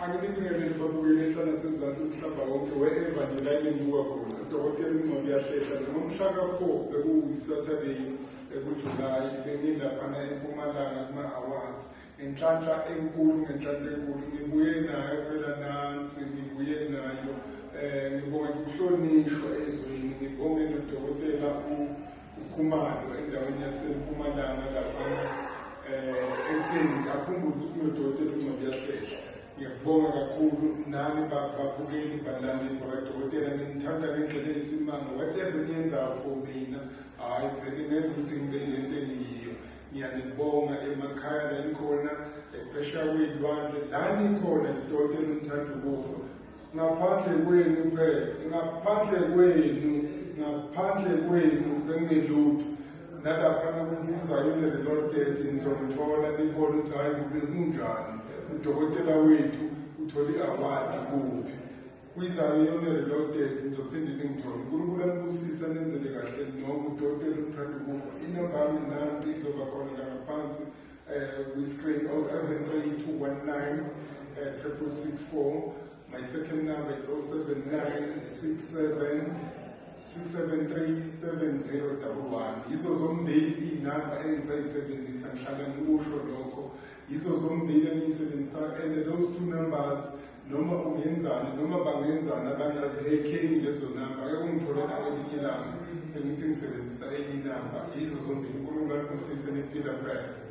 Anginibingelele babukeli enhla nasezansi umhlaba wonke, wherever nje la engibuka khona. Udokotela uNgcobo uyahlehla. Ngomhla ka-4, bekuyi-Saturday, kuJulayi, bengilaphana eMpumalanga kuma-awards. Ngenhlanhla enkulu, ngenhlanhla enkulu ngibuye nayo phela nansi, ngibuye nayo. Ngibonga nje ukuhlonishwa ezweni, ngibonge nodokotela uKhumalo endaweni yaseMpumalanga laphana, ekutheni nje akhumbule ukuthi kunodokotela uNgcobo uyahlehla. Ngiyakubonga kakhulu nani babukeli, balandeli bakadokotela, ngimthanda ngendlela eyisimanga. Whatever niyenzayo for mina, hhayi phela ingenza ukuthi ngibe lento engiyiyo. Ngiyanibonga emakhaya la nikhona, phesheya kwey'lwandle la nikhona nje, dokotela umthanda ukufa. Ngaphandle kwenu phela, ngaphandle kwenu, ngaphandle kwenu bengingelutho. Nalaphana kuZayoni Reloaded nizongithola, nibone ukuthi hhayi, kube kunjani, udokotela wethu uthole i-award kuphi. KwiZayoni Reloaded nizophinde ningithole. UNkulunkulu anibusise, anenzele kahle nonke. Udokotela umthanda ukufa, inamba yami nansi, izoba khona la ngaphansi kwi-screen: 073 219 6664. My second number is 079 67 673 7011. Yizo zombili iy'namba engisayisebenzisa, ngihlala ngikusho lokho. Yizo zombili engiyisebenzisayo, and those two numbers, noma ungenzani, noma bangenzani abantu, azihekheki lezo namba. Ake ungithole nangelinye ilanga sengithi ngisebenzisa enye inamba. Yizo zombili. UNkulunkulu anibusise, niphila phela.